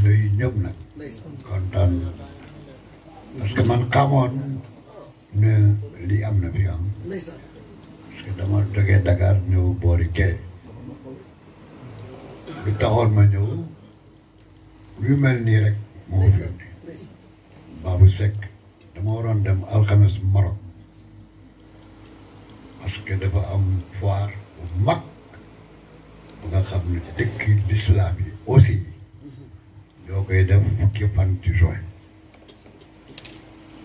nuyu ñëpp nag kontaan parce que man xamoon ne lii am na fi am parce que dama jógee Dakar ñëw boori Gueye lu taxoon ma ñëw yu mel nii rek moo fi indi Babou Seck dama waroon dem alxames Maroc parce que dafa am foire bu mag bu nga xam ne dëkk l'islam yi aussi ñoo koy def fukki fan ci juin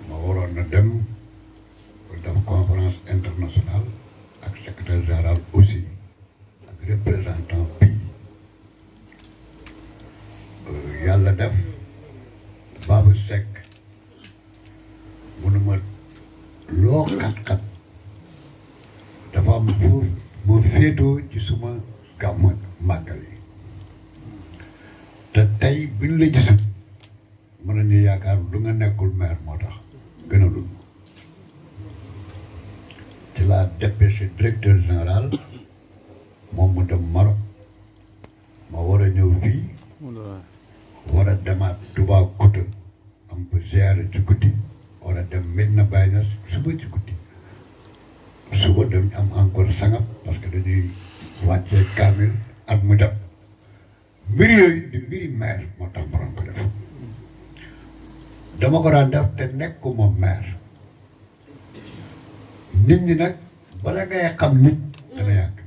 ma waroon na dem pour def conférence internationale ak secrétaire général aussi ak représentant pays yàlla def Babou Seck munuma loo xat-xat dafa am foofu moo féetoo ci suma gàmmu màggal yi te tey buñ la gisul mën nañu yaakaar lu nga nekkul maire moo tax gën a dund ci laa dépêché directeur général moom mu dem Maroc ma war a ñëw fii war a demaat Toubacouta am ko ziyaare ci guddi war a dem Médina Baye suba ci guddi suba dem am encore sangam parce que dañuy wàccee kaamil ak mu dem mbir yooyu di mbiri maire moo tax ma doon ko def dama ko daan def te nekkuma maire nit ñi nag bala ngay xam nit dana yàgg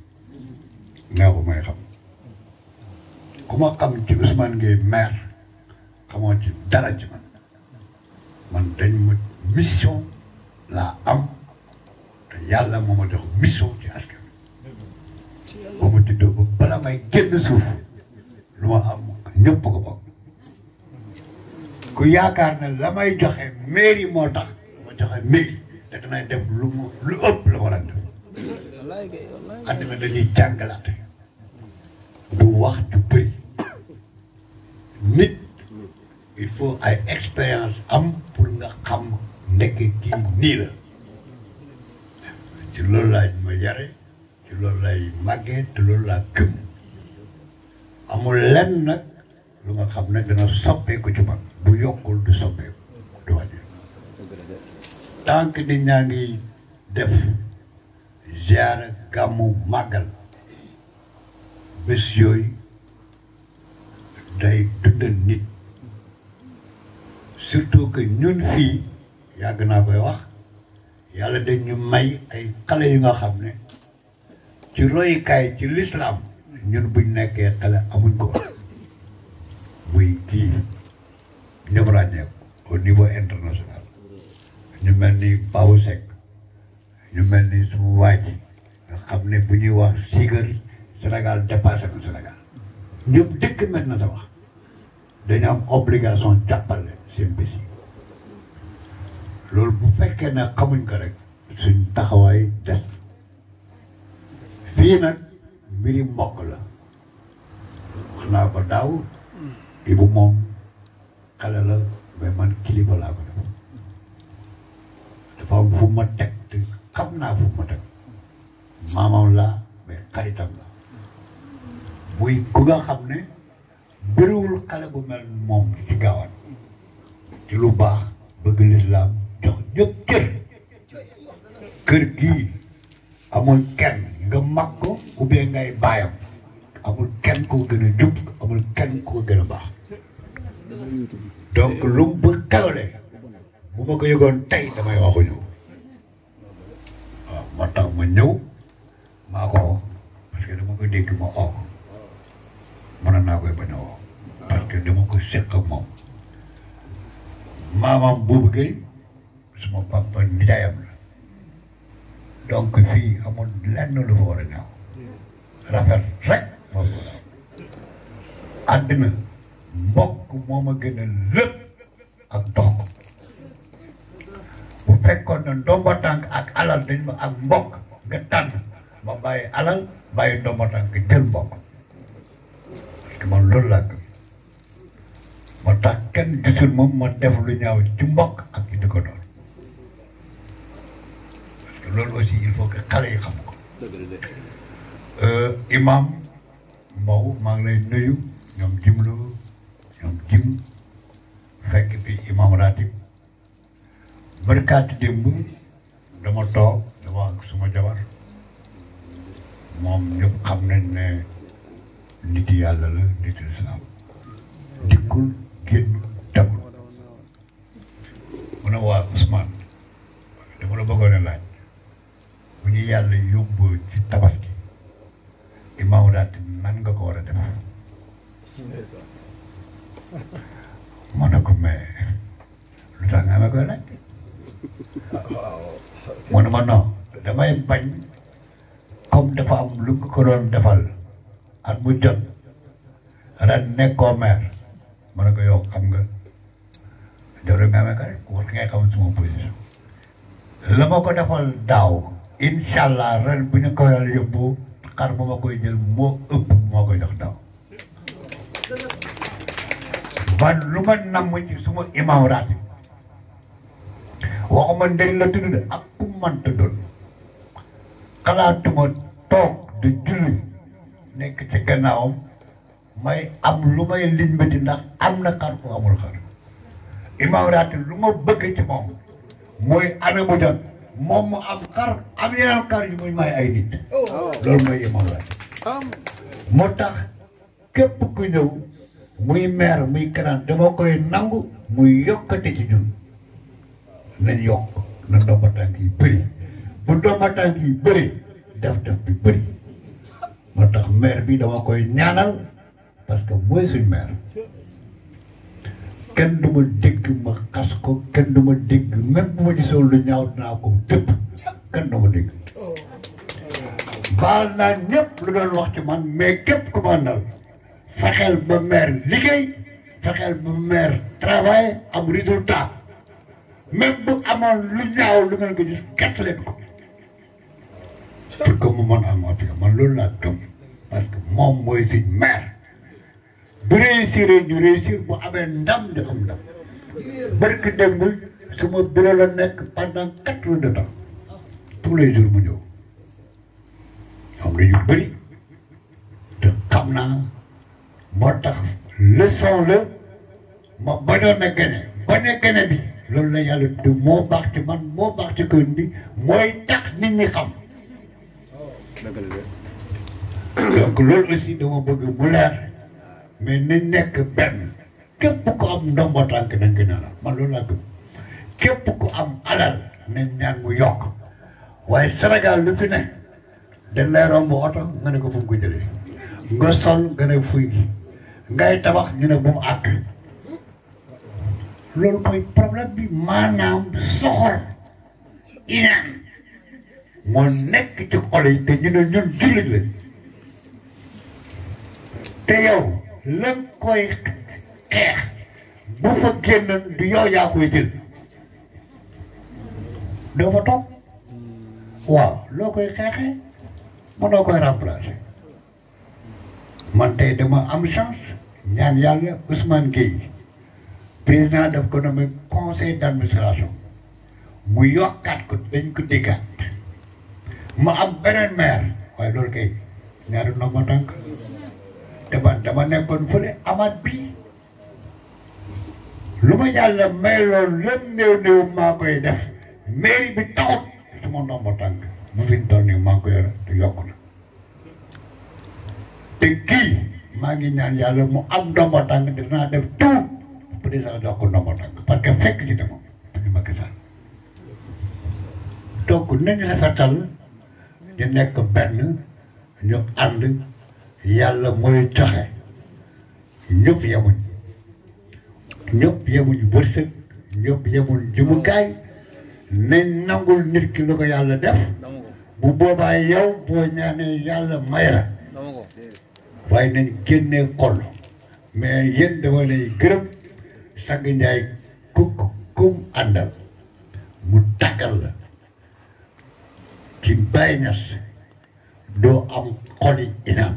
neexu may xam ku ma xam ci Ousmane Gueye maire xamoo ci dara ci man dañ ma mission laa am te yàlla moo ma jox mission ci askan ba ma tuddoo ba bala may génn suuf lu ma am ñëpp ko bokk ku yaakaar ne la may joxe mairie moo tax ma joxe mairie te danay def lu ëpp la war a def àddina dañuy jàngalaate du wax du bëri nit il faut ay expérience am pour nga xam ndekk kii nii la ci loolu laa ma yare ci loolu lay màggee te loolu laa gëm amul lenn nag lu nga xam ne dana soppeeku ci man bu yokkul du soppeeku du wàññi tant que nit ñaa ngi def ziara gàmmu màggal bés yooyu day dundal nit surtout que ñun fii yàgg naa koy wax yàlla dañ ñu may ay xale yu nga xam ne ci royukaay ci l'islam ñun buñ nekkee xale amuñ ko muy kii ñëpp ràññeeku au niveau international ñu mel ni Babou Seck ñu mel ni sumu waaj nga xam ne bu ñuy wax sigar Sénégal dépassé na Sénégal ñëpp dëkk met na sa wax dañu am obligation jàppale seen bés yi loolu bu fekkee ne xamuñ ko rek suñ taxawaay des fii nag mbiri mbokk la wax naa ko daaw Ibu moom xale la mais man kilifa laa ko def dafa am fu ma teg te xam naa fu ma teg maamam laa mais xaritam la muy ku nga xam ne bëriwul xale bu mel moom ci gaawaan ci lu baax bëgg lislaam jox ñëpp kër gii amul kenn nga mag ko ou bien ngay baayam amul kenn koo gën a jub amul kenn koo gën a baax donc lu mu bëgg xewle bu ma ko yëgoon tey damay waxu ñëw waaw moo tax ma ñëw maa ko parce que dama ko dégg ma oo mënoon naa koy bañ a woo parce que dama ko seq ak moom maamam boobu Gueye suma papa nijaayam la donc fii amul lenn lu fa war a ñaaw rafet rek moom ko daal àddina mbokk moo ma gën a lépp ak dox ko bu fekkoon ne ndomba tànk ak alal dañ ma ak mbokk nga tànn ma bàyyi alal bàyyi ndomba tànk jël mbokk parce que man loolu laa gëm moo tax kenn gisul moom ma def lu ñaaw ci mbokk ak ci di ko doon parce que loolu aussi il faut que xale yi xam ko imam Mbow maa ngi lay nuyu ñoom jimlu ñoom jim fekk fi imam ratib barkaati démb dama toog dama ak suma jabar moom ñëpp xam nañ ne nit yàlla la nit islam dikkul génn demul mu ne waa Ousmane dama la bëggoon a laaj bu ñu yàlla yóbbu ci tabaski imam ratib nan nga ko war a def moo ne ko mais lu tax nga amee koy laaj mu ne ma non damay bañ comme dafa am lu ko doon defal at mu jot ren nekkoo maire ma ne ko yow xam nga jawre nga amee koy wax ngay xam suma position la ma ko defal daaw incha allah ren bu ñu ko yàlla yóbbu xar bu ma koy jël moo ëpp bu ma koy jox daaw ban lu ma namm ci suma imam ratib waxuma ndey la tudd de ak ku mënta doon xalaatuma toog di julli nekk ci gannaawam may am lu may liñ bëti ndax am na xar ku amul xar imam ratib lu ma bëgg ci moom mooy année bu jot moom mu am xar am yeneen xar yu muy may ay nit loolu mooy imam ratib moo tax képp ku ñëw muy maire muy kanam dama koy nangu muy yokkate ci ñun nañ yokk na ndomba tànk yi bëri bu ndomba tànk yi bëri def bi bëri moo tax maire bi dama koy ñaanal parce que mooy suñ maire kenn du ma dégg ma xas ko kenn du ma dégg même bu ma gisoon lu ñaaw dinaa ko dëpp kenn du ma dégg baal naa ñëpp lu doon wax ci man mais képp ku ma àndal fexeel ba maire liggéey fexeel ba maire travail am résultat même bu amoon lu ñaaw lu ngeen ko gis gas leen ko pour que mu mën am ati man loolu laa gëm parce que moom mooy suñ maire bu réussir ñu réussir bu amee ndam di am ndam barki démb suma bureau la nekk pendant 4 heures de temps tous les jours mu ñëw xam na yu bëri te xam naa moo tax leçon la ma bañoon a gene bañ a gene bi loolu la yàlla du moo baax ci man moo baax ci kër bi mooy tax nit ñi xam donc loolu aussi dama bëgg mu leer mais nañ nekk benn képp ku am ndombo tànk nañ ko ñaanal man loolu laa gëm képp ku am alal nañ ñaan mu yokk waaye Sénégal lu fi ne dañ lay romb oto nga ne ko fu mu ko jëlee nga sol nga ne fuy gi ngay tabax ñu ne bu mu àgg loolu mooy problème bi maanaam soxor iñaan moo nekk ci xol yi te ñu ne ñun jullit la te yow lan koy xeex bu fa génn du yow yaa koy jël doo fa toog waaw loo koy xeexee mënoo koy remplacer man tey dama am chance ñaan yàlla Ousmane Gueye président daf ko nommé conseil d'administration mu yokkaat ko dañ ko déggaat ma am beneen maire waaye loolu kay ñaari ndomba tànk te man dama nekkoon fële amaat bii lu ma yàlla may loolu lépp néew maa koy def mairie bi taxut suma ndomba tànk bu fi toll nii maa ko yore te yokk na te kii maa ngi ñaan yàlla mu am ndomba tànk dinaa def tout président jox ko ndomba tànk parce que fekk ci dama ñu Macky Sall donc nañu rafetal ñu nekk benn ñu ànd yàlla mooy joxe ñëpp yemuñ wërsëg ñëpp yemuñ jumukaay nañ nangul nit ki lu ko yàlla def bu boobaa yow boo ñaanee yàlla may la waaye nañ génnee xol mais yéen dama lay gërëm sang njaay kum àndal mu tàggal la ci Baye Niass doo am xoli inaan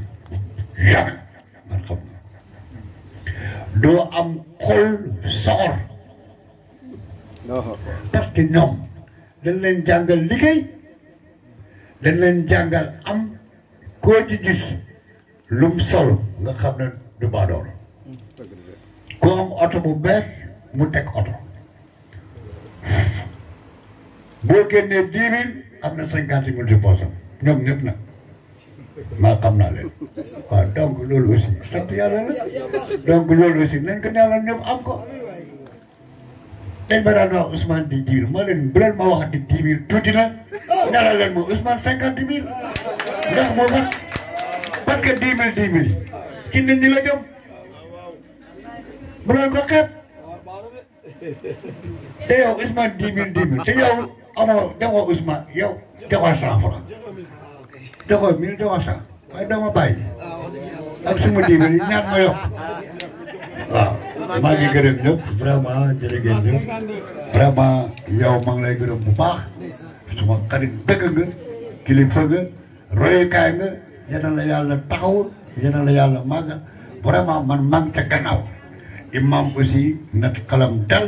jamais man xam na doo am xol soxor parce que ñoom dañ leen jàngal liggéey dañ leen jàngal am koo ci gis lum solo nga xam ne du baadoolo ku am oto bu bees mu teg oto boo génnee 10 000 am na 50 000 ci poosam ñoom ñëpp nag maa xam naa leen waaw donc loolu aussi sant yàlla la donc loolu aussi nañ ko ñaanal ñëpp am ko dañ ma daan wax Ousmane di 10 000 moo leen bu leen ma waxati 10 000 tuuti na ñaanal leen moom Ousmane 50 000 ndax moo tax parce que 10 000 10 000 ci nit ñi la jëm bu leen ko xeeb te yow Ousmane 10 000 10 000 te yow amoo joxoo Ousmane yow joxoo 100 francs joxoo 1000 joxoo 100 waaye doo ma bàyyi ak suma 10 000 yi ñaat ma yokk waaw maa ngi gërëm ñëpp vraiment jërë ngeen jëf vraiment yow maa ngi lay gërëm bu baax suma xarit dëgg nga kilifa nga royukaay nga yéen la yàlla taxawul yéen la yàlla màggal vraiment man maa ngi ca gannaaw imam aussi nat xalam dal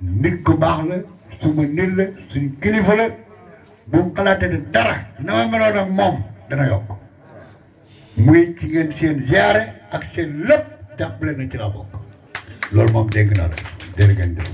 nit ku baax la suma nit la suñu kilifa la bu mu xalaatee ne dara na ma meloon ak moom dana yokk muy ci ngeen seen ziare ak seen lépp jàppale na ci la bokk loolu moom dégg naa la jërë ngeen jëf